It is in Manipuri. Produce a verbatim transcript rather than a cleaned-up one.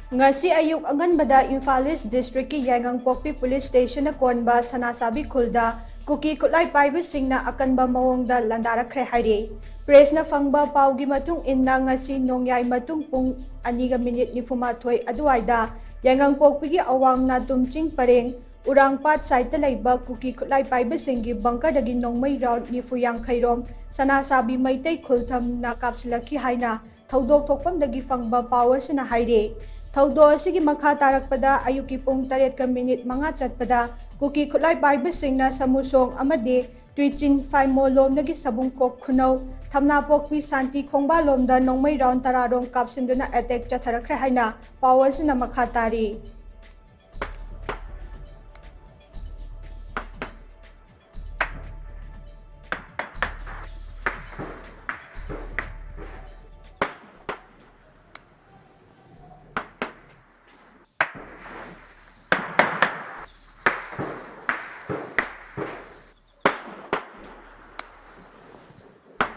ꯉꯁꯤ ꯑꯌꯨꯛ ꯑꯉꯟꯕꯗ ꯏꯝꯐꯥꯜ ꯏꯁ ꯗꯤꯁꯇ꯭ꯔꯤꯛꯀꯤ ꯌꯥꯏꯉꯪꯄꯣꯛꯄꯤ ꯄꯨꯂꯤꯁ ꯁ꯭ꯇꯦꯁꯟꯅ ꯀꯣꯟꯕ ꯁꯅꯥꯁꯥꯕꯤ ꯈꯨꯜꯗ ꯀꯨꯀꯤ ꯈꯨꯠꯂꯥꯏ ꯄꯥꯏꯕꯁꯤꯡꯅ ꯑꯀꯟꯕ ꯃꯑꯣꯡꯗ ꯂꯥꯟꯗꯥꯔꯛꯈ꯭ꯔꯦ ꯍꯥꯏꯔꯤ꯫ ꯄ꯭ꯔꯦꯁꯅ ꯐꯪꯕ ꯄꯥꯎꯒꯤ ꯃꯇꯨꯡ ꯏꯟꯅ, ꯉꯁꯤ ꯅꯣꯡꯌꯥꯏ ꯃꯇꯨꯡ ꯄꯨꯡ ꯑꯅꯤꯒ ꯃꯤꯅꯤꯠ ꯅꯤꯐꯨꯃꯥꯊꯣꯏ ꯑꯗꯨꯋꯥꯏꯗ ꯌꯥꯏꯉꯪꯄꯣꯛꯄꯤꯒꯤ ꯑꯋꯥꯡ ꯅꯥꯇꯨꯝ ꯆꯤꯡ ꯄꯔꯦꯡ ꯎꯔꯥꯡꯄꯥꯠ ꯁꯥꯏꯠꯇ ꯂꯩꯕ ꯀꯨꯀꯤ ꯈꯨꯠꯂꯥꯏ ꯄꯥꯏꯕꯁꯤꯡꯒꯤ ꯕꯪꯀꯔꯗꯒꯤ ꯅꯣꯡꯃꯩ ꯔꯥꯎꯟ ꯅꯤꯐꯨ ꯌꯥꯡꯈꯩ ꯔꯣꯝ ꯁꯅꯥꯁꯥꯕꯤ ꯃꯩꯇꯩ ꯈꯨꯜ ꯊꯝꯅ ꯀꯥꯞꯁꯤꯜꯂꯛꯈꯤ ꯍꯥꯏꯅ ꯊꯧꯗꯣꯛ ꯊꯣꯛꯐꯝꯗꯒꯤ ꯐꯪꯕ ꯄꯥꯎ ꯑꯁꯤꯅ ꯍꯥꯏꯔꯤ꯫ ꯊꯧꯗꯣꯛ ꯑꯁꯤꯒꯤ ꯃꯈꯥ ꯇꯥꯔꯛꯄꯗ ꯑꯌꯨꯛꯀꯤ ꯄꯨꯡ ꯇꯔꯦꯠꯀ ꯃꯤꯅꯤꯠ ꯃꯉꯥ ꯆꯠꯄꯗ ꯀꯨꯀꯤ ꯈꯨꯠꯂꯥꯏ ꯄꯥꯏꯕꯁꯤꯡꯅ ꯁꯃꯨꯁꯣꯡ ꯑꯃꯗꯤ ꯇꯨꯏꯆꯤꯟ ꯐꯥꯏꯃꯣꯜ ꯂꯣꯝꯗꯒꯤ ꯁꯕꯨꯡꯈꯣꯛ ꯈꯨꯅꯧ ꯊꯝꯅꯥꯄꯣꯛꯄꯤ ꯁꯥꯟꯇꯤ ꯈꯣꯡꯕꯥꯜ ꯂꯣꯝꯗ ꯅꯣꯡꯃꯩ ꯔꯥꯎꯟ ꯇꯔꯥ ꯔꯣꯝ ꯀꯥꯞꯁꯤꯟꯗꯨꯅ ꯑꯦꯇꯦꯛ ꯆꯠꯊꯔꯛꯈ꯭ꯔꯦ ꯍꯥꯏꯅ ꯄꯥꯎ ꯑꯁꯤꯅ ꯃꯈꯥ ꯇꯥꯔꯤ꯫